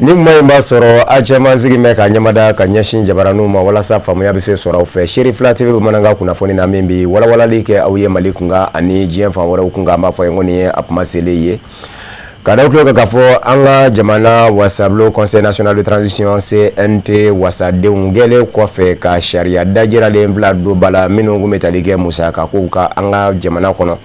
Ni kuma in b'a sɔrɔ a cɛman sigi bɛ ka ɲɛmada ka ɲɛsin jabaraninw ma walasa faamuya bɛ se sɔrɔ aw fɛ. Seeri fila TV bamanankan kunnafoni na min bi walawalali kɛ aw ye Mali kunkan ani diɲɛ fan wɛrɛw kunkan, an b'a fɔ ye ko nin ye a kuma selen ye. Ka da tulo kan k'a fɔ an ka jamana wasabulon, Conseil national de transition, CNT, wasadenw gɛlen kɔfɛ ka sariya dajiralen fila don ba la minnu tun bɛ tali kɛ musaka kow kan an ka jamana kɔnɔ,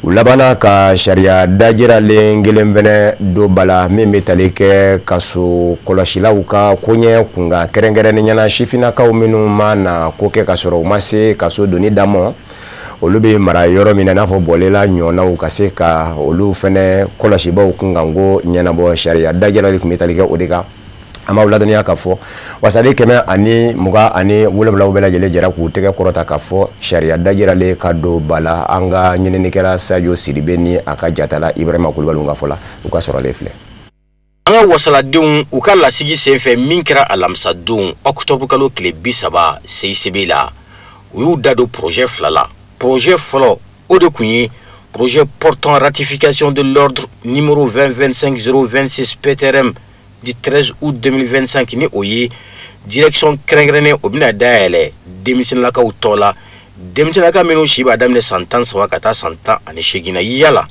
u labanna ka sariya dajiralen kelen fɛnɛ don ba la min bɛ tali kɛ kaso kɔlɔsilaw ka koɲɛ kunkan, kɛrɛnkɛrɛnnenya la sifinnakaw minnu ma na ko kɛ ka sɔrɔ u ma se kaso donni damɔ, olu bɛ mara yɔrɔ min na, i n'a fɔ bɔlela ɲɔgɔnnaw, ka se ka olu fɛnɛ kɔlɔsibaw kunkanko ɲɛnabɔ. Sariya dajirali tun bɛ tali kɛ o de kan. An b'aw ladɔnniya k'a fɔ wasaden 127 bɛɛ lajɛlen jɛra k'u tɛgɛ kɔrɔta k'a fɔ sariya dajiralen ka don ba la. An ka ɲininikɛla Sadio Sidibe ni a ka jatala Ibrahima Kulubali ka fɔ la, u ka sɔrɔlen filɛ. An ka wasaladenw u ka lasigi senfɛ min kɛra alamisadon ɔkutɔburu kalo tile 30 CICB la, u y'u da don projet fila la. Projet fɔlɔ, o de tun ye projet portant ratification de l'ordre numéro 2025 026 PTRM du 13 août 2025, ni o ye direction kɛrɛnkɛrɛnnen o bɛna dayɛlɛ denmisɛnninlakaw tɔ la, denmisɛnninlaka minnu si b'a daminɛ san 13 ka taa san 18 na. Yala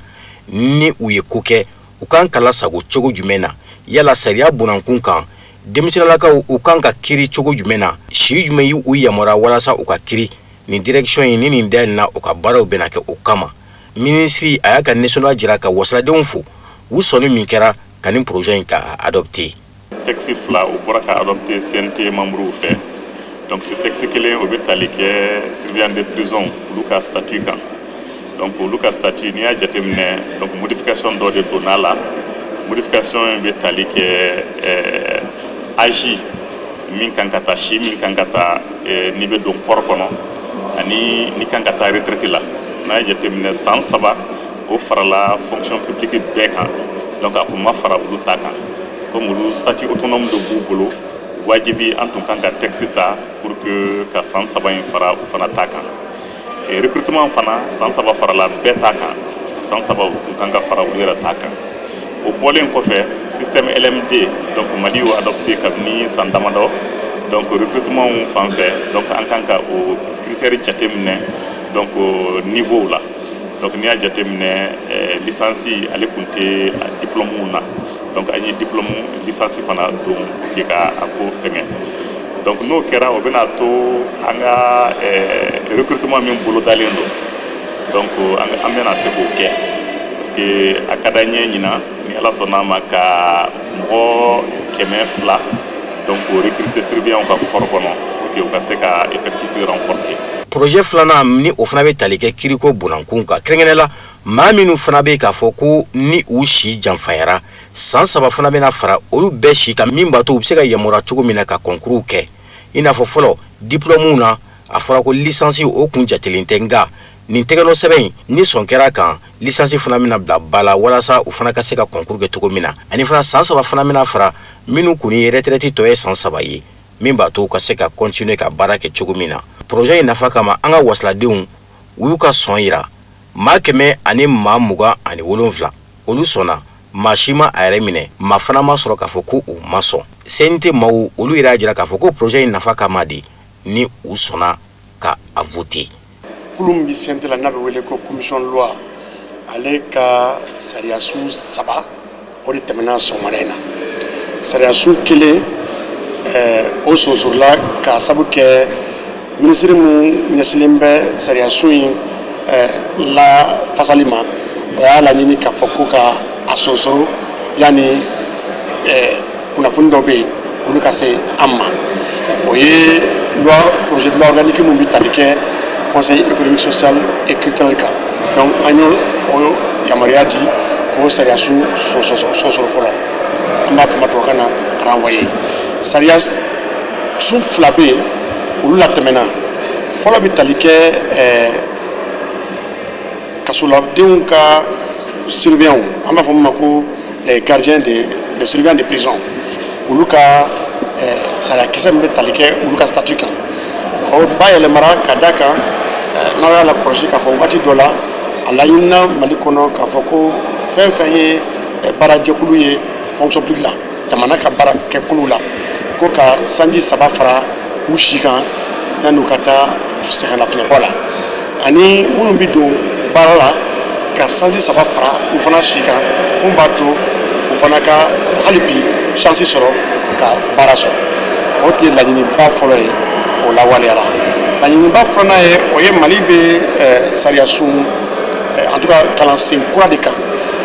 ni u ye ko kɛ, u kan ka lasago cogo jumɛn na? Yala sariya bunankun kan, denmisɛnninlakaw u kan ka kiiri cogo jumɛn na? Si jumɛn y'u yamaruya walasa u ka kiiri? Nin direction in ni nin dayɛlɛnna, u ka baaraw bɛna kɛ o kama. Minisiri a y'a ka nisɔndiya jira ka wasaladenw fo u sɔnni min kɛra ka nin projet in ka adopté. Texte fila o bɔra ka adopté CNT membres fɛ. Donc ce texte kelen, o bɛ tali kɛ surveillant de prison olu ka statut kan. Donc olu ka statut, n'i y'a jateminɛ, donc modification dɔ de donna la. Modification in bɛ tali kɛ âge min kan ka taa, si min kan ka taa n'i bɛ don corps kɔnɔ ani n'i kan ka taa retraite la. N'a ye jateminɛ, san 3 o farala fonction publique bɛɛ kan. Donc a kun ma fara olu ta kan. Comme olu statut autonome de b'u bolo, wajibi an tun kan ka texte ta pour que ka san 3 in fara u fana ta kan. Et recrutement fana, san 3 farala bɛɛ ta kan, san 3 u kun kan ka fara olu yɛrɛ ta kan. O bɔlen kɔfɛ, système LMD, donc Mali y'o adopté kabini san damadɔ. Donc recrutement fan fɛ, donc an kan ka o critère jateminɛ, donc niveau la. Donc n'i y'a jateminɛ, licence ale kun tɛ diplôme na. Donc an ye diplôme licence fana don pour que ka a ko fɛngɛ. Donc n'o kɛra, o bɛna to an ka recrutement min bolodalen don, donc an bɛna se k'o kɛ, parce que a ka d'an ye ɲinan, ni Ala sɔnna a ma, ka mɔgɔ 200 donc o recruter surveillant ka corps kɔnɔ pour que u ka se ka effectif renforcer. Projet filanan, ni o fana bɛ tali kɛ kiriko bonankun kan, kɛrɛnkɛrɛnnenya la maa minnu fana bɛ k'a fɔ ko ni u si janfayara, san 3 fana bɛna fara olu bɛɛ si kan, min b'a to u bɛ se ka yamaruya cogo min na ka concours kɛ. I n'a fɔ fɔlɔ diplôme na, a fɔra ko licence o kun jatelen tɛ, nka nin tɛgɛnɔ sɛbɛn in ni sɔn kɛra kan, licence fana bɛna bila ba la walasa u fana ka se ka concours kɛ cogo min na. Ani fana san 3 fana bɛna fara minnu kun ye retraite tɔ ye san 3 ye, min b'a to u ka se ka continuer ka baara kɛ cogo min na. Projet in nafa kama, an ka wasaladenw u y'u ka sɔn yira. Maa 127 olu sɔnna, maa si ma a yɛrɛ minɛ, maa fana ma sɔrɔ k'a fɔ ko u ma sɔn. CNT maaw olu yɛrɛ y'a jira k'a fɔ ko projet in nafa kama de ni u sɔnna ka a voter. Kulu min bɛ CNT la n'a bɛ wele ko commission loi, ale ka sariyasun saba o de tɛmɛna sɔgɔmada in na. Sariyasun kelen, o sonsorila k'a sabu kɛ minisiri min ɲɛsinnen bɛ sariyasun in la fasali ma, o y'a laɲini k'a fɔ ko ka a sonsoro yanni kunnafoni dɔ bɛ yen olu ka se an ma. O ye loi, projet de loi organique min bɛ tali kɛ Conseil économique, social et culturel kan. Donc an y'o o yamaruya di k'o sariyasun sonsoro fɔlɔ, an b'a fɔ ma tubabukan na renvoyer. Sariya sun fila bɛ yen, olu latɛmɛna. Fɔlɔ bɛ tali kɛ kasoladenw ka surveillant, an b'a fɔ min ma ko les gardiens de, les surveillants de prison, olu ka sariyakisɛ min bɛ tali kɛ olu ka statut kan, o bayɛlɛmara ka da kan. N'aw y'a lakɔlɔsi k'a fɔ waati dɔ la, a laɲinina Mali kɔnɔ k'a fɔ ko fɛn fɛn ye baarajɛkulu ye fonction publique la. Jamana ka baara kɛkulu la, ko ka sanji 3 fara u si kan yanni u ka taa sɛgɛnnafiɲɛbɔ la, ani minnu bɛ don baara la, ka sanji 3 fara u fana si kan, mun b'a to u fana ka hali bi chance sɔrɔ ka baara sɔrɔ. O tun ye laɲiniba fɔlɔ ye, o lawaleyara. Laɲiniba filanan ye, o ye Mali bɛ sariyasun, en tout cas kalansen kura de kan,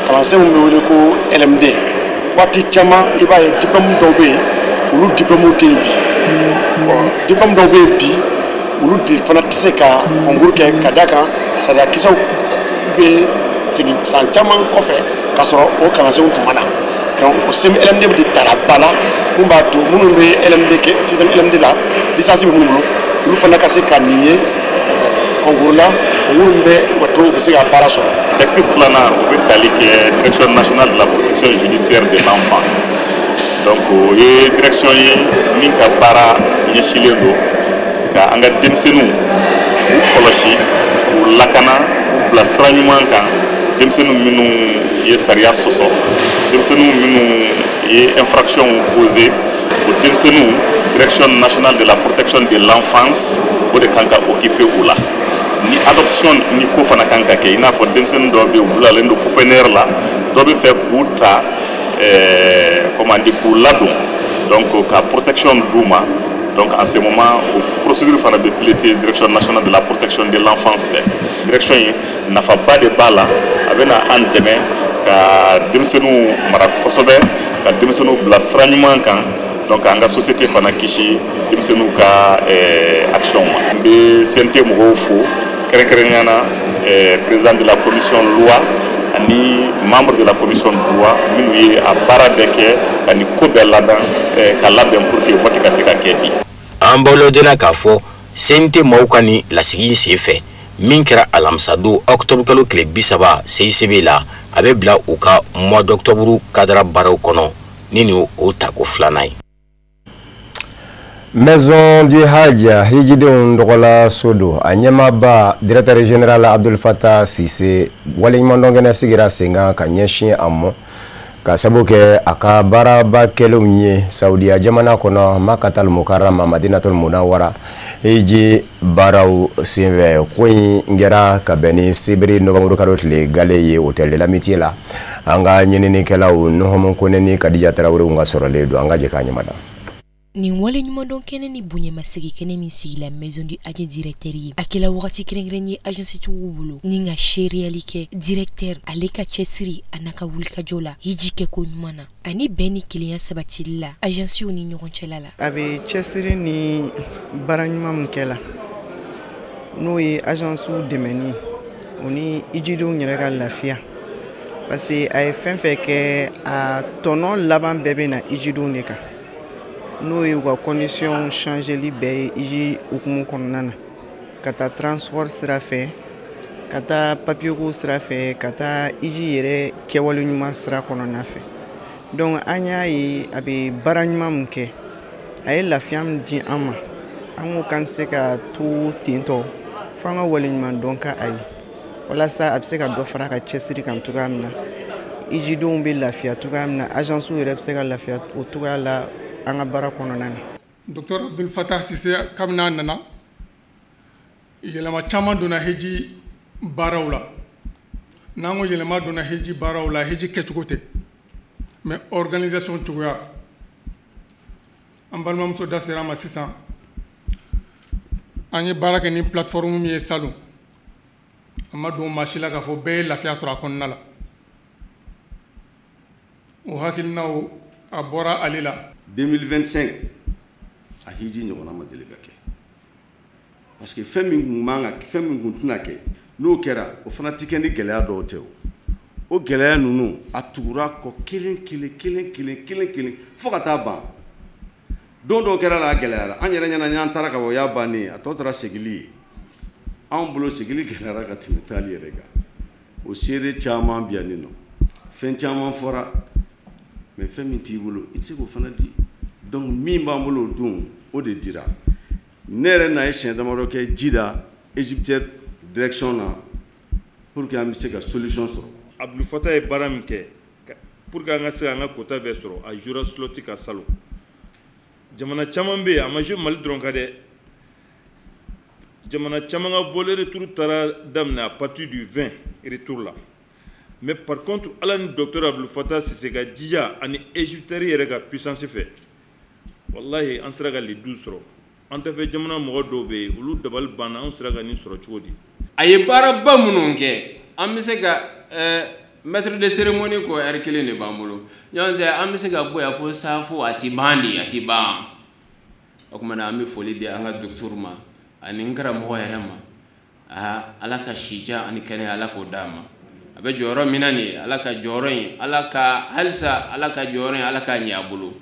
kalansen min bɛ wele ko LMD. Waati caman, i b'a ye diplôme dɔw bɛ yen, olu diplôme tɛ yen bi. Bon, diplôme dɔw bɛ yen bi, olu de fana tɛ se ka concours kɛ, ka d'a kan sariyakisɛw bɛ segin san caman kɔfɛ k'a sɔrɔ o kalansenw tun ma na. Donc o système LMD de taara ba la, mun b'a to minnu bɛ LMD kɛ, système LMD la, licence bɛ minnu bolo, olu fana ka se ka nin ye concours la, minnu bɛ o to u bɛ se ka baara sɔrɔ. Texte filanan, o bɛ tali kɛ Direction nationale de la protection judiciaire de l'enfant. Donc o ye direction ye min ka baara ɲɛsinnen don ka an ka denmisɛnninw k'u kɔlɔsi, k'u lakana, k'u bila sira ɲuman kan. Denmisɛnninw minnu ye sariya sɔsɔ, denmisɛnninw minnu ye infraction posé, o denmisɛnninw, Direction nationale de la protection de l'enfance, o de kan ka occuper u la. Ni adoption ni ko fana kan ka kɛ, i n'a fɔ denmisɛnnin dɔw bɛ yen, u bilalen don pouponnière la, dɔ bɛ fɛ k'u ta, comment dire, k'u ladon, donc ka protection d'u ma. Donc en ce moment, o procédure fana bɛ piloter Direction nationale de la protection de l'enfance fɛ. Direction in, nafaba de b'a la. A bɛ na an dɛmɛ ka denmisɛnninw mara kosɛbɛ, ka denmisɛnninw bila sira ɲuman kan, donc an ka société fana kisi denmisɛnninw ka action ma. N bɛ CNT mɔgɔw fo, kɛrɛnkɛrɛnnenya na président de la commission loi ani membre de la commission droit, minnu ye a baara bɛɛ kɛ ka nin ko bɛɛ labɛn, ka labɛn pour que vote ka se ka kɛ bi. An balodenna k'a fɔ CNT maaw ka nin lasigi in sen fɛ min kɛra alamisadon octobre kalo tile 30 CICB la, a bɛ bila u ka mois d'octobre cadre baaraw kɔnɔ ni nin o tako filanan ye. Maison du Hajj, hijidenw dɔgɔla so don, a ɲɛmaaba directeur général Abdul Fattah Cissé, waleɲumandɔn kɛnɛ sigira sen kan ka ɲɛsin a ma, ka sabu kɛ a ka baaraba kɛlenw ye Saudiya jamana kɔnɔ, Makatal Mukarrama, Madinatul Munawwara, hiji baaraw senfɛ. Ko in kɛra ka bɛn ni sibiri novembre kalo tile gale ye, hôtel de l'Amitié la. An ka ɲininikɛlaw Nuhumu Kone ni Kadija Tarawele ka sɔrɔlen don, an ka jɛ k'a ɲɛmada. Nin waleɲumandɔn kɛnɛ ni bonyamasegin kɛnɛ min sigila Maison du Hajj directeur ye, a kɛla wagati kɛrɛnkɛrɛn ye agence tigiw bolo ni ka seereyali kɛ directeur ale ka cɛsiri a n'a ka wulikajɔ la hiji kɛko ɲuman na, ani bɛn ni kelenya sabatili la agencew ni ɲɔgɔn cɛla la. A bɛ cɛsiri ni baara ɲuman min kɛ la, n'o ye agencew dɛmɛni o ni hijidenw yɛrɛ ka lafiya, parce que a ye fɛn fɛn kɛ, a tɔnɔ laban bɛɛ bɛ na hijidenw de kan, n'o ye u ka condition changeli bɛɛ ye hiji hukumu kɔnɔna na, ka taa transport sira fɛ, ka taa papier ko sira fɛ, ka taa hiji yɛrɛ kɛwale ɲuman sira kɔnɔna fɛ. Donc an y'a ye a bɛ baara ɲuman min kɛ, a ye lafiya min di an ma, an ko k'an tɛ se ka to ten tɔ f'an ka waleɲuman dɔn ka a ye, walasa a bɛ se ka dɔ fara a ka cɛsiri kan cogoya min na, hijidenw bɛ lafiya cogoya min na, agencew yɛrɛ bɛ se ka lafiya o cogoya la an ka baara kɔnɔna na. Docteur Abdul Fattah Cissé, kabini a nana, yɛlɛma caman donna hiji baaraw la. N'an ko yɛlɛma donna hiji baaraw la, hiji kɛcogo tɛ, mais organisation cogoya. An balimamuso da sera a ma sisan, an ye baara kɛ ni plateforme min ye salon, an ma don maa si la k'a fɔ bɛɛ ye lafiya sɔrɔ a kɔnɔna la. O hakilinaw, a bɔra ale la. 2025, a hiji ɲɔgɔnna ma deli ka kɛ, parce que fɛn min kun man ka, fɛn min kun tɛna kɛ, n'o kɛra, o fana ti kɛ ni gɛlɛya dɔw tɛ. O gɛlɛya ninnu, a tugura kɔ kelen kelen kelen kelen kelen kelen fo ka taa ban. Don dɔw kɛra la, a gɛlɛyara an yɛrɛ ɲɛna, n'an taara ka bɔ, o y'a bannen ye, a tɔ taara segili ye. Anw bolo, segili gɛlɛyara ka tɛmɛ taali yɛrɛ kan. O seere caman bi yan nin nɔ, fɛn caman fɔra, mais fɛn min t'i bolo, i tɛ se k'o fana di. Donc min b'an bolo o don, o de dira. Ne yɛrɛ n'a ye siɲɛ damadɔ kɛ ji da Égypte direction na pour que an bɛ se ka solution sɔrɔ. Abdul Fattah ye baara min kɛ Pour que an ka se an ka quota bɛɛ sɔrɔ, a jouera slot ka salon. Jamana caman bɛ yen, a ma jouer Mali dɔrɔn kan dɛ, jamana caman ka vol retour taara daminɛ à partir du 20 retour la. Mais par contre, Ala ni docteur Abdul Fattah Sise ka jija ani Égyptaire yɛrɛ ka puissance fɛ, wallahi, an sera ka le 12 sɔrɔ. An tɛ jamana mɔgɔ dɔw bɛ yen, olu dabali banna, an sera ka nin sɔrɔ cogo di? A ye baaraba minnu kɛ, an bɛ se ka maître de cérémonie ko heure kelen de b'an bolo, ɲɔgɔn tɛ, an bɛ se ka bɔ yan fo safo, a ti ban de, a ti ban. O tuma na, an bɛ foli di an ka docteur ma ani n karamɔgɔ yɛrɛ ma. Aa, Ala ka sijan ani kɛnɛya, Ala k'o d'a ma. A bɛ jɔyɔrɔ min na nin ye, Ala ka jɔyɔrɔ in, Ala ka halisa, Ala ka jɔyɔrɔ in, Ala k'a ɲɛ a bolo.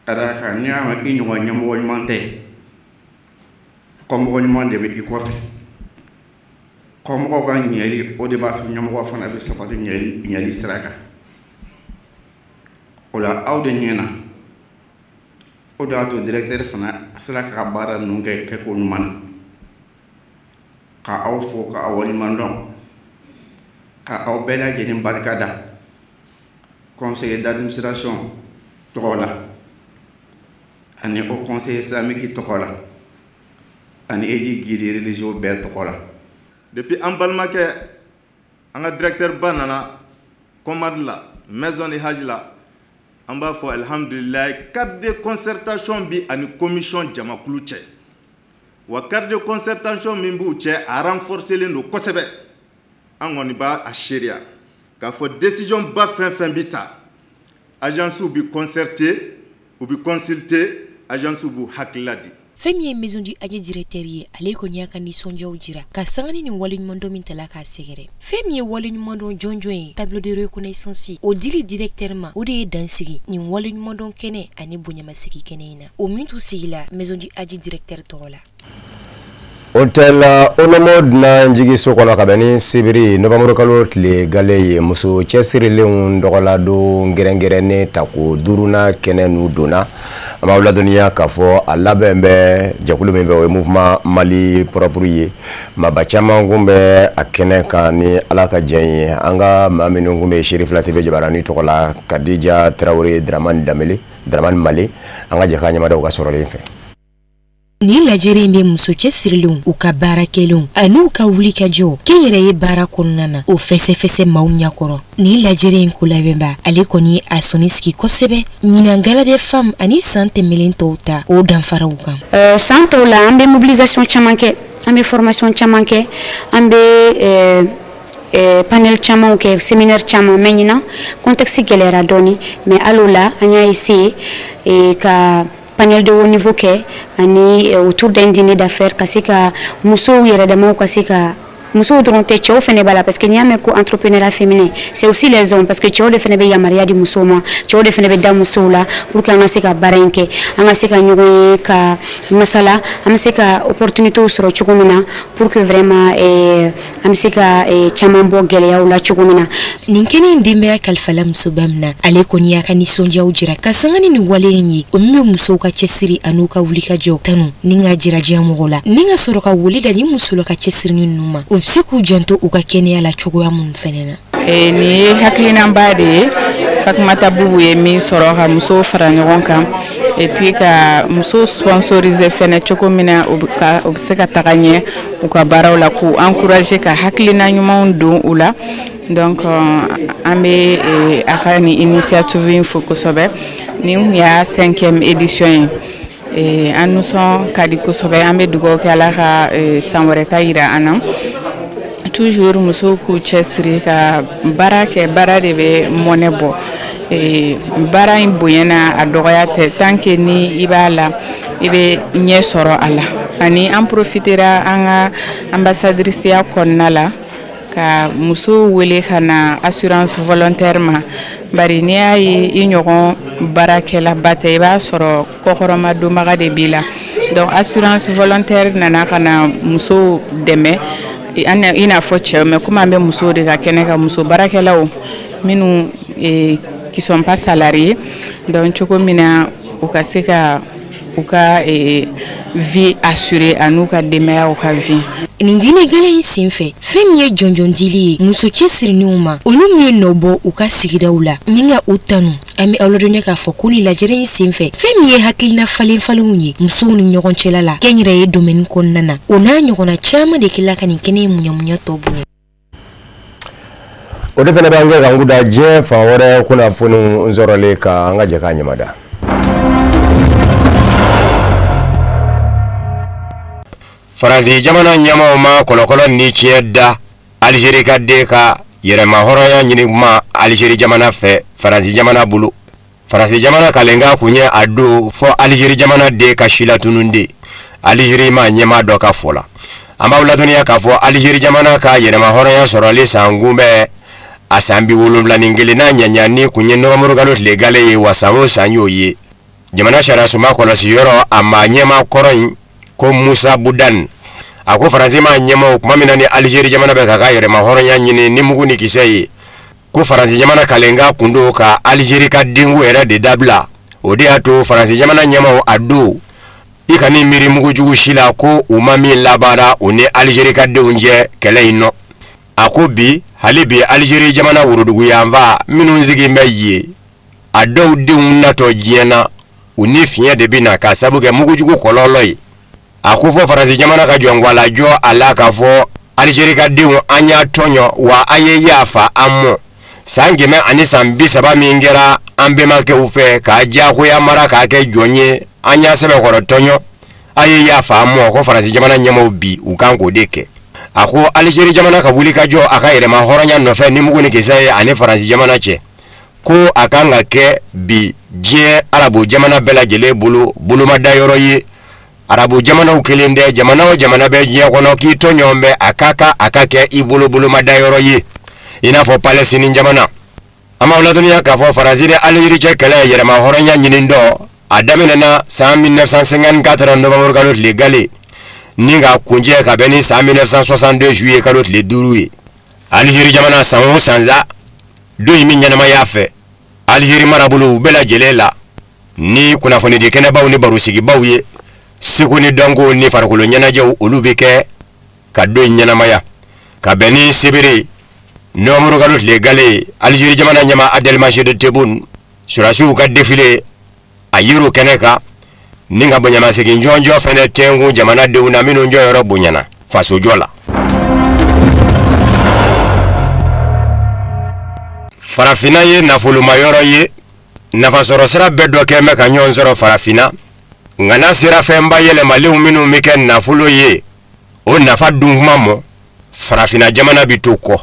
Ka d'a kan n'i y'a mɛn i ɲɔgɔn ɲɛmɔgɔ ɲuman tɛ, kɔmɔgɔ ɲuman de bɛ i kɔfɛ. Kɔmɔgɔw ka ɲɛli, o de b'a to ɲɛmɔgɔ fana bɛ sabati ɲɛli sira kan. O la, aw de ɲɛna, o de y'a to directeur fana sera ka baara ninnu kɛ kɛko ɲuman na. Ka aw fo, ka aw waleɲuman dɔn, ka aw bɛɛ lajɛlen barika da conseil d'administration tɔgɔ la, ani au conseil islamique tɔgɔ la, ani hiji guide religieux bɛɛ tɔgɔ la. Depuis an balimakɛ, an ka directeur ba nana commande la maison de hajj la, an b'a fɔ alhamdulilayi, cadre de concertation bi ani commission jamakulu cɛ. Wa cadre de concertation min b'u cɛ, a renforcelen don kosɛbɛ. An kɔni b'a a seereya k'a fɔ décision ba fɛn fɛn bi ta, agence bi concerter, u bi consulter, agence b'u hakilila di. Fɛn min ye maison du hadj directeur ye, ale kɔni y'a ka nisɔndiyaw jira ka sanga ni nin waleɲumandɔn min tala k'a sɛgɛrɛ. Fɛn min ye waleɲumandɔn jɔnjɔn ye, tableau de reconnaissance, o dili directeur ma, o de ye dan sigi nin waleɲumandɔn kɛnɛ ani bonyamasegi kɛnɛ in na, o min tun sigila maison du hadj directeur tɔgɔ la. Hôtel Onomo dunan jigiso kɔnɔ, ka bɛn ni sibiri novembre kalo tile gale ye, muso cɛsirilenw dɔgɔladon gɛrɛngɛrɛnnen tako duurunan kɛnɛ n'u donna. An b'aw ladɔnniya k'a fɔ a labɛn bɛ jɛkulu min fɛ, o ye Mouvement Mali Propre ye. Maaba caman kun bɛ a kɛnɛ kan. Ni Ala ka jɛn ye, an ka maa minnu kun bɛ Seri Fila TV jabarani tɔgɔ la, Kadija Tarawele, Dramani Danbele, Dramani Male, an ka jɛ k'a ɲɛmadaw ka sɔrɔlen fɛ. Nin lajɛrɛ in bɛ muso cɛsirilenw, u ka baara kɛlenw an'u ka wulikajɔ kɛnyɛrɛye baara kɔnɔna na, o fɛsɛfɛsɛ maaw ɲɛkɔrɔ. Nin lajɛrɛ in ko labɛnba, ale kɔni ye a sɔnni sigi kosɛbɛ ɲinan gala des femmes ani san tɛmɛlen tɔw ta, o danfaraw kan. San tɔw la, an bɛ mobilisation caman kɛ, an bɛ formation caman kɛ, an bɛ panel camanw kɛ, séminaire caman, mais ɲinan contexte gɛlɛyara dɔɔni. Mais hali o la, an y'a essayer ka panel de haut niveau kɛ ani autour d'un dîner d'affaires, ka se ka musow yɛrɛ damaw, ka se ka musow dɔrɔn tɛ, cɛw fɛnɛ b'a la, parce que n'i y'a mɛn ko entrepreneuriat féminin, c'est aussi les hommes, parce que cɛw de fɛnɛ bɛ yamaruya di musow ma, cɛw de fɛnɛ bɛ da musow la pour que an ka se ka baara in kɛ, an ka se ka ɲɔgɔn ye, ka masala, an bɛ se ka opportunité sɔrɔ cogo min na pour que vraiment an bɛ se ka caman bɔ gɛlɛyaw la cogo min na. Nin kɛnɛ in denbaya kalifala musoba min na, ale kɔni y'a ka nisɔndiyaw jira ka sanga ni nin wale in ye, o min bɛ musow ka cɛsiri an'u ka wulikajɔ tanu ni ka jira diɲɛ mɔgɔ la, ni ka sɔrɔ ka wele da ni musola ka cɛsiri ninnu ma, u bɛ se k'u janto u ka kɛnɛya la cogoya minnu fɛnɛ na. Nin ye hakilinaba de ye Fatumata Bubu ye min sɔrɔ ka musow fara ɲɔgɔn kan, et puis ka musow sponsoriser fɛnɛ cogo min na u bɛ se ka taga ɲɛ u ka baaraw la, k'u encourager, ka hakilina ɲumanw don u la. Donc an bɛ a ka nin initiative in fo kosɛbɛ. Nin kun y'a cinquième édition ye. An nisɔn ka di kosɛbɛ, an bɛ dugawu kɛ Ala ka san wɛrɛ ta yira an na. Toujours musow k'u cɛsiri ka baara kɛ, baara de bɛ mɔnɛ bɔ. Baara in bonya n'a a dɔgɔya tɛ, tant que ni i b'a la, i bɛ ɲɛ sɔrɔ a la. Ani an profitera an ka ambassadrice kɔnɔna la ka musow wele ka na assurance volontaire ma, bari n'i y'a ye i ɲɔgɔn baarakɛlaba tɛ, i b'a sɔrɔ kɔkɔrɔma donbaga de b'i la. Donc assurance volontaire nana ka na musow dɛmɛ i n'a fɔ cɛw, mais komi an bɛ musow de ka kɛnɛ kan, muso baarakɛlaw minnu qui sont pas salariés, donc cogo min na u ka se ka u ka vie assurer an'u ka denbayaw ka vie. Nin diinɛ gɛlɛn in senfɛ, fɛn min ye jɔnjɔn dili ye muso cɛsirininw ma, olu min ye nɔ bɔ u ka sigidaw la ni ka u tanu. An bɛ aw ladɔnniya k'a fɔ ko nin lajɛrɛ in senfɛ, fɛn min ye hakilina falen falenw ye musow ni ɲɔgɔn cɛla la kɛnyɛrɛye domaine kɔnɔna na, o n'a ɲɔgɔnna caman de kɛla ka nin kɛnɛ in muɲamuɲa tɔ bonya. O de fana b'an kɛ k'an kuda diɲɛ fan wɛrɛ kunnafoniw sɔrɔlen ka an ka jɛ k'a ɲamada. Faransi jamana ɲɛmaaw ma kɔlɔkɔlɔ ni tiɲɛ da Alizeri ka den ka yɛrɛmahɔrɔnya ɲini kuma Alizeri jamana fɛ Faransi jamana bolo. Faransi jamana kalenka kun ye a don fɔ Alizeri jamana den ka silatunun de Alizeri ma ɲɛmaa dɔ ka fɔ la. An b'aw ladɔnniya k'a fɔ Alizeri jamana ka yɛrɛmahɔrɔnya sɔrɔli san kunbɛn a san 71 n'a ɲaɲani kun ye nɔvɛnburu kalo tile gale ye, wa san o san y'o ye. Jamana sariya sunba kɔlɔsi yɔrɔ a maa ɲɛmaa kɔrɔ in ko Musa Budan, a ko Faransi ma ɲɛmaaw tuma min na ni Alizeri jamana bɛ k'a ka yɛrɛmahɔrɔnya ɲini ni mugu ni kisɛ ye, ko Faransi jamana kalenka kun don ka Alizeri ka denko yɛrɛ de dabila. O de y'a to Faransi jamana ɲɛmaaw a don i ka ni miiri mugujugu si la ko u ma min labaara u ni Alizeri ka denw cɛ kɛlɛ in nɔ. A ko bi hali bi Alizeri jamana woroduguyanfan minnu sigilen bɛ yen, a dɔw denw natɔ diɲɛ na u ni fiɲɛ de bɛ na k'a sababu kɛ mugujugu kɔlɔlɔ ye. A ko fɔ Faransi jamana ka jɔnkwala jɔ a la k'a fɔ Alizeri ka denw an y'a tɔɲɔ wa a ye yafa an mɔ. San 130 min kɛra an bɛnbakɛw fɛ k'a diyagoya mara k'a kɛ jɔn ye, an y'a sɛbɛkɔrɔ tɔɲɔ, a ye yafa an mɔ. Ko Faransi jamana ɲɛmaaw bi u kan k'o de kɛ. A ko Alizeri jamana ka wuli ka jɔ a ka yɛrɛma hɔrɔnya nɔfɛ ni mugu ni kisɛ ye ani Faransi jamana cɛ, ko a kan ka kɛ bi diɲɛ arabu jamana bɛɛ lajɛlen bolo bolomadayɔrɔ ye. Arabu jamanaw kelen dɛ, jamana o jamana bɛ diɲɛ kɔnɔ k'i tɔɲɔgɔn bɛ a ka kan a ka kɛ i bolo bolomadayɔrɔ ye, i n'a fɔ Palestine jamana. An b'aw ladɔnniya k'a fɔ Faransi ni Alizeri cɛ kɛlɛ yɛrɛma hɔrɔnya ɲini dɔ a daminɛna san 1954 novembre kalo tile gale ni ka kuncɛ ka bɛn ni san 1962 juillet kalo tile 5 ye. Alizeri jamana san o san la don in min ɲɛnamaya fɛ Alizeri marabolow bɛɛ lajɛlen la ni kunnafonidi kɛnɛbaw ni barosigibaw ye, seko ni dɔnko ni farikolo ɲɛnajɛw olu bɛ kɛ ka don in ɲɛnamaya ka bɛn ni sebere novembre kalo tile gale. Alizeri jamana ɲɛmaa Abdelmadjid Tebboune sɔrɔdasiw ka défilé a yer'o kɛnɛ kan ni ka bonyamasegin jɔnjɔn fɛnɛ tɛnkun jamanadenw na minnu jɔyɔrɔ bonyana fasojɔ la. Farafinna ye nafolomayɔrɔ ye, nafasɔrɔsira bɛɛ dɔ kɛ bɛ ka ɲɔgɔn sɔrɔ farafinna, nka n'a sera fɛnba yɛlɛmalenw minnu bɛ kɛ nafolo ye, o nafa dun kuma mɔ farafinna jamana bɛ to kɔ.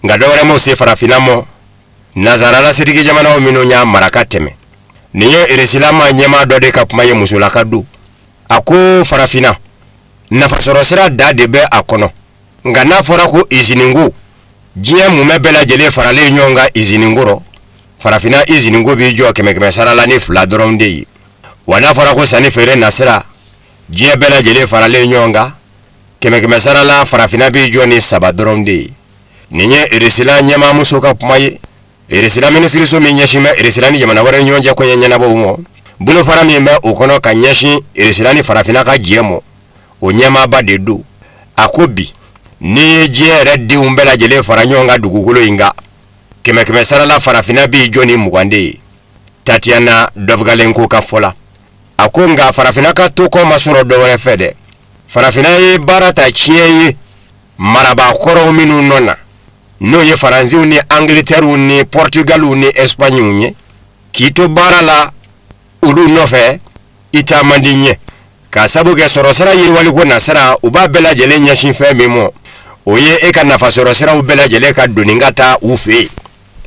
Nka dɔwɛrɛ m'o se farafinna mɔ, nansarala setigi jamanaw minnu y'a mara ka tɛmɛ. Nin ye Eresila ma ɲɛmaa dɔ de ka kuma ye musolaka don. A ko farafinna nafasɔrɔsira da de bɛ a kɔnɔ, nka n'a fɔra ko izininko, diɲɛ mumɛ bɛɛ lajɛlen faralen ɲɔgɔn kan izininko rɔ, farafinna izininko b'i jɔ 100 sara la ni 2 dɔrɔn de ye. Wa n'a fɔra ko sanni feere nasira, diɲɛ bɛɛ lajɛlen faralen ɲɔgɔn kan 100 sara la farafinna b'i jɔ ni 3 dɔrɔn de ye. Nin ye Eresila ɲɛmaamuso ka kuma ye. Eresila minisiriso min ɲɛsin bɛ Eresila ni jamana wɛrɛ ɲɔgɔn cɛ koɲɛ ɲɛnabɔw ma, bolofara min bɛ o kɔnɔ ka ɲɛsin Eresila ni farafinna ka jɛ ma, o ɲɛmaaba de don. A ko bi n'i ye diɲɛ yɛrɛ denw bɛɛ lajɛlen fara ɲɔgɔn kan dugukolo in kan, 100 sara la farafinna b'i jɔ ni 20 de ye. Tatiana Dovgalenko ka fɔ la, a ko nka farafinna ka to kɔ ma sɔrɔ dɔwɛrɛ fɛ dɛ. Farafinna ye baara ta tiɲɛ ye marabaa kɔrɔw minnu nɔ na, n'o ye Faransiw ni Angleterrew ni Portugaliw ni Espagneww ye, k'i to baara la olu nɔfɛ i taa man di ɲɛ, k'a sabu kɛ sɔrɔsira yiriwaliko nasira u b'a bɛɛ lajɛlen ɲɛsin fɛn min ma, o ye e ka nafasɔrɔsiraw bɛɛ lajɛlen ka doni ka taa u fɛ yen.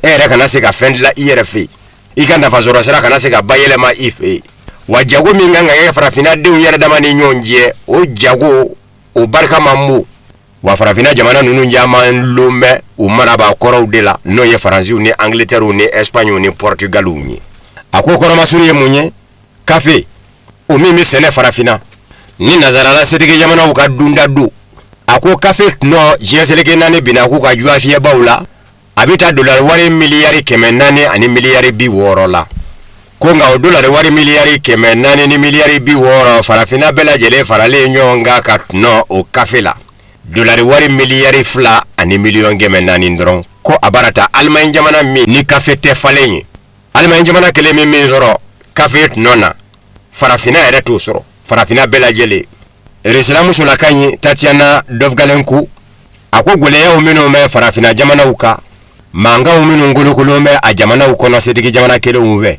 E yɛrɛ kana se ka fɛn dilan i yɛrɛ fɛ yen, i ka nafasɔrɔsira kana se ka bayɛlɛma i fɛ yen. Wa jago min kan ka kɛ farafinna denw yɛrɛ dama ni ɲɔgɔn cɛ, o jago o barika man bon. Wa farafinna jamana ninnu caman lon bɛ u marabaa kɔrɔw de la, n'o ye Faransiw ni Angleterrew ni Espagneww ni Portugaliw ye. A ko kɔrɔmasuru ye mun ye? Kafe o min bɛ sɛnɛ farafinna ni nansarala setigi jamanaw ka dunda don. A ko kafe tɔnɔ diɲɛ seleke 4 binna k'u ka juwa fiyɛbaw la, a bɛ taa dolari wari miliyari 400 ani miliyari 60 la. Ko nka o dolari wari miliyari 400 ni miliyari 60 farafinna bɛɛ lajɛlen faralen ɲɔgɔn kan ka tɔnɔ o kafe la. Dolari wari miliyari 2 ani miliyɔn 400 dɔrɔn. Ko a baara ta Alimaɲi jamana min ni kafe tɛ falen ye. Alimaɲi jamana kelen min sɔrɔ kafe tɔnɔ na, farafinna yɛrɛ t'o sɔrɔ. Farafinna bɛɛ lajɛlen. Eresila musolaka in Tatiana Dovgalenko a ko gɛlɛyaw minnu bɛ farafinna jamanaw kan, mankanw minnu kolokolo bɛ a jamanaw kɔnɔ setigi jamana kelenw fɛ,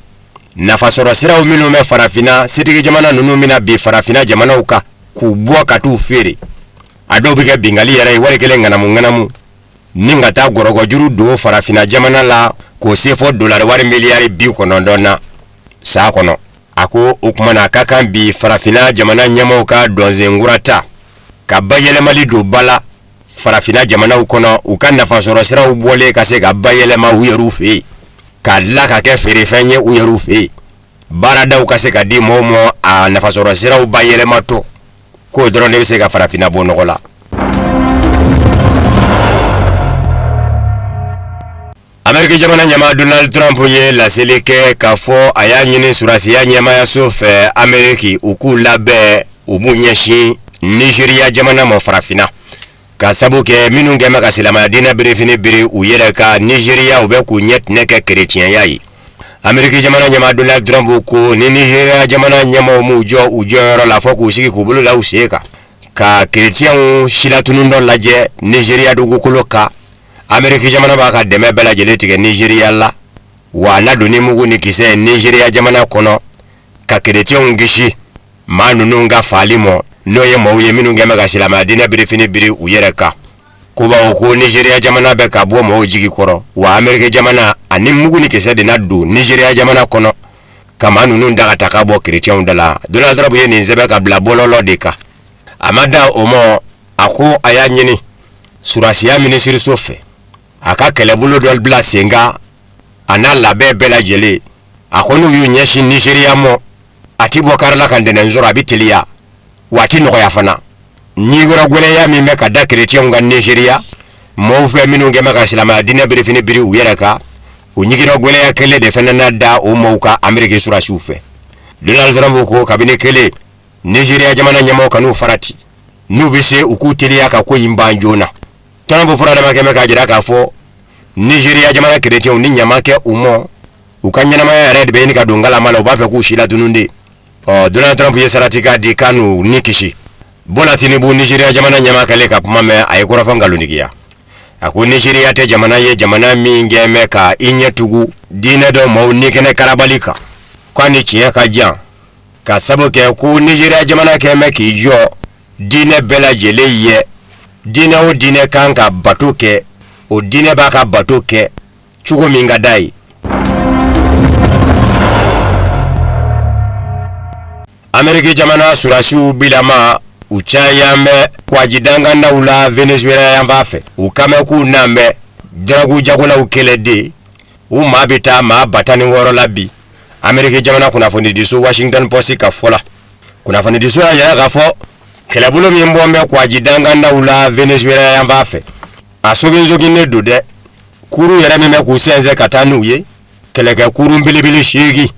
nafasɔrɔ siraw minnu bɛ farafinna setigi jamana ninnu bɛna bi farafinna jamanaw kan k'u bɔ ka t'u feere. A dɔw bɛ kɛ bingali yɛrɛ ye wari kelen ŋanamu ŋanamu ni ka taa gɔrɔgɔjuru don farafinna jamana la k'o se fɔ dolari wari miliyari 90 na san kɔnɔ. A ko o tuma na a ka kan bi farafinna jamana ɲɛmaaw ka dɔnsenkura ta ka bayɛlɛmali don ba la farafinna jamanaw kɔnɔ, u ka nafasɔrɔ siraw bɔlen ka se ka bayɛlɛma u yɛrɛw fɛ yen, k'a dilan ka kɛ feerefɛn ye u yɛrɛw fɛ yen, baaradaw ka se ka di mɔgɔw ma a nafasɔrɔ siraw bayɛlɛmatɔ, k'o dɔrɔn de bɛ se ka farafinna bɔ nɔgɔ la. Ameriki jamana ɲɛmaa Donald Trump ye laseli kɛ k'a fɔ a y'a ɲini surasiya ɲɛmaayaso fɛ Ameriki u k'u labɛn u b'u ɲɛsin Nizeriya jamana ma farafinna, ka sabu kɛ minnu kɛn bɛ ka silamɛya diinɛ birifini biri u yɛrɛ kan Nizeriya, u bɛ k'u ɲɛ tinɛ kɛ kerecɛnya ye. Ameriki jamana ɲɛmaa Donald Trump ko ni Nizeriya jamana ɲɛmaaw m'u jɔ u jɔyɔrɔ la fɔ k'u sigi k'u bolo da u sen kan ka kerecɛnw silatunun dɔ lajɛ Nizeriya dugukolo kan, Ameriki jamana b'a ka dɛmɛ bɛɛ lajɛlen tigɛ Nizeriya la, wa a na don ni mugu ni kisɛ ye Nizeriya jamana kɔnɔ ka kerecɛnw kisi maa ninnu ka faali mɔ, n'o ye maaw ye minnu kɛn bɛ ka silamɛya diinɛ birifini biri u yɛrɛ kan. Ko bawo ko Nizeriya jamana bɛ ka bɔ maaw jigi kɔrɔ, wa Ameriki jamana ani mugu ni kisɛ de na don Nizeriya jamana kɔnɔ ka maa ninnu da ka ta ka bɔ kerecɛnw da la. Donald Trump ye nin sɛbɛn ka bila bɔlɔlɔ de kan. A ma dan o ma, a ko a y'a ɲini surasiya minisiriso fɛ a ka kɛlɛbolo dɔ bila sen kan a n'a labɛn bɛɛ lajɛlen. A ko n'u y'u ɲɛsin Nizeriya ma, a ti bɔ kari la ka ntɛnɛn sɔrɔ, a bɛ teliya wa a ti nɔgɔya fana. Ɲiyɔrɔ gɛlɛya min bɛ ka da kerecɛnw kan Nizeriya mɔɔw fɛ minnu kɛn bɛ ka silamɛya diinɛ birifini biri u yɛrɛ kan, o ɲigiyɔrɔ gɛlɛya kelen de fana na da o mɔɔw kan Ameriki surasiw fɛ. Donald Trump ko kabini kelen Nizeriya jamana ɲɛmaaw kan'u farati, n'u bɛ se u k'u teliya ka ko in ban joona. Trump furadama kɛn bɛ k'a jira k'a fɔ Nizeriya jamana kerecɛnw ni ɲama kɛ u mɔ, u ka ɲɛnamaya yɛrɛ de bɛ ɲini ka don galama la, u b'a fɛ k'u si latunun de. Ɔ Donald Trump ye sarati k'a di k'a n'u ni kisi. Bola Tinubu Nizeriya jamana ɲɛmaa kɛlen ka kuma mɛn, a ye kɔrɔfɔ nkalontigiya. A ko Nizeriya tɛ jamana ye, jamana min kɛn bɛ ka i ɲɛ tugu diinɛ dɔ maaw ni kɛnɛ karabali kan, k'a ni tiɲɛ ka jan, ka sabu kɛ ko Nizeriya jamana kɛn bɛ k'i jɔ diinɛ bɛɛ lajɛlen ye. Diinɛ o diinɛ kan ka bato kɛ, o diinɛ b'a ka bato kɛ cogo min ka d'a ye. Ameriki jamana surasiw bilama u cayan bɛ kwaji dangandaw la Venezuela yanfan fɛ. U kan bɛ k'u nan bɛ dɔrɔgu jagolaw kɛlɛ de. U maa bɛ taa maa 16 la bi. Ameriki jamana kunnafonidiso Washington Post ka fɔ la, kunnafonidiso y'a yira k'a fɔ kɛlɛbolo min bɔ bɛ kwaji dangandaw la Venezuela yanfan fɛ, a soginsoginnen don dɛ. Kurun yɛrɛ min bɛ k'u sɛnsɛn ka taa n'u ye, kɛlɛkɛ kurun belebele 8,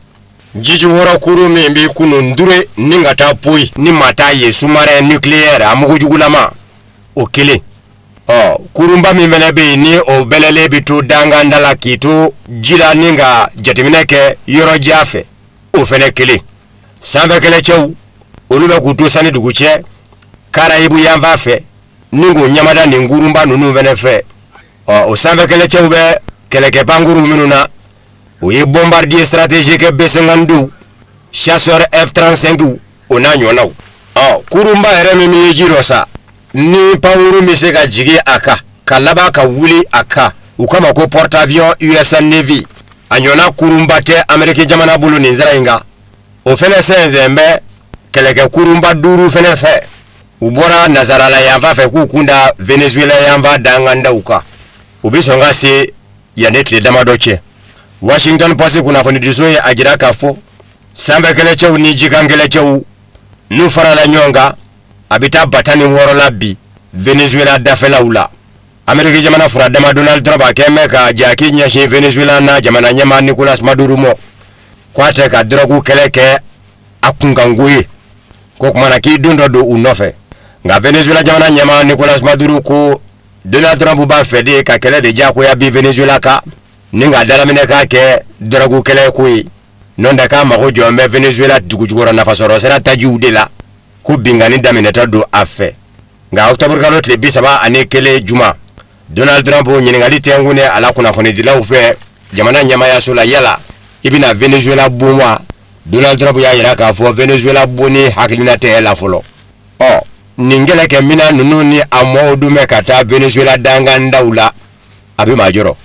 jijukɔrɔ kurun min bɛ kunun dure ni ka taa poyi ni maa t'a ye, sous-marin nucléaire a mugujugulama o kelen. Ɔ kurunba min fana bɛ yen ni o bɛlɛlen bɛ to danganda la k'i to ji la ni ka jateminɛ kɛ yɔrɔ jan fɛ, o fana kelen. Sanfɛ kɛlɛcɛw olu bɛ k'u to sanni dugu cɛ Karayibu yanfan fɛ ni k'o ɲamada nin kurunba ninnu fana fɛ. Ɔ o sanfɛ kɛlɛcɛw bɛ kɛlɛkɛ pankuru minnu na, o ye bombardier stratégique B-52, chasseur F-35 o n'a ɲɔgɔnnaw. Ɔ kurunba yɛrɛ min ye ji dɔ sa, ni pankuru bɛ se ka jigin a kan ka laban ka wuli a kan, u kama ko porte-avions US Navy, a ɲɔgɔnna kurunba tɛ Ameriki jamana bolo nin sira in kan. O fɛnɛ sɛnsɛn bɛ kɛlɛkɛ kurunba 5 fɛnɛ fɛ. U bɔra Nazarala yanfan fɛ k'u kun da Venezuela yanfan dangandaw kan. U bɛ sɔn ka se yanni tile damadɔ cɛ. Washington Post kunnafonidiso ye a jira k'a fɔ sanfɛ kɛlɛcɛw ni jikan kɛlɛcɛw n'u farala ɲɔgɔn kan, a bɛ taa 16 la bi Venezuela dafɛlaw la. Ameriki jamana furadama Donald Trump a kɛn bɛ ka jaki ɲɛsin Venezuela n'a jamana ɲɛmaa Nicolas Maduro ma. Ko a tɛ ka dɔrɔgu kɛlɛ kɛ a kunkanko ye, ko kumana k'i don dɔ don u nɔfɛ. Nka Venezuela jamana ɲɛmaa Nicolas Maduro ko Donald Trump b'a fɛ de ka kɛlɛ de diyagoya bi Venezuela kan ni ka dalaminɛ k'a kɛ dɔrɔgu kɛlɛ ko ye. N'o tɛ k'a mago jɔ bɛ Venezuela dugujukɔrɔ nafasɔrɔ sira tajiw de la, ko binkanni daminɛtɔ don a fɛ. Nka octobre kalo tile 31 juma, Donald Trump ɲininkali tɛnkunnen a la kunnafonidilaw fɛ jamana ɲɛmaayaso la, yala i bɛna Venezuela bon wa? Donald Trump y'a jira k'a fɔ Venezuela bonni hakilina tɛ e la fɔlɔ. Ɔ nin kɛlɛkɛminɛn ninnu ni a mɔɔw dun bɛ ka taa Venezuela dangandaw la, a bɛ maa jɔrɔ.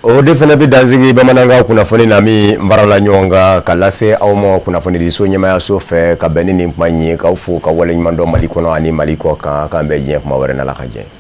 O de fana bɛ dansigi bamanankan kunnafoni na min baarala ɲɔgɔn kan ka lase aw ma kunnafonidiso ɲɛmaayaso fɛ ka bɛn ni nin kuma in ye, k'aw fo ka waleɲuman dɔn Mali kɔnɔ ani Mali kɔ kan. K'an bɛn diɲɛ kuma wɛrɛ n'Ala ka jɛ.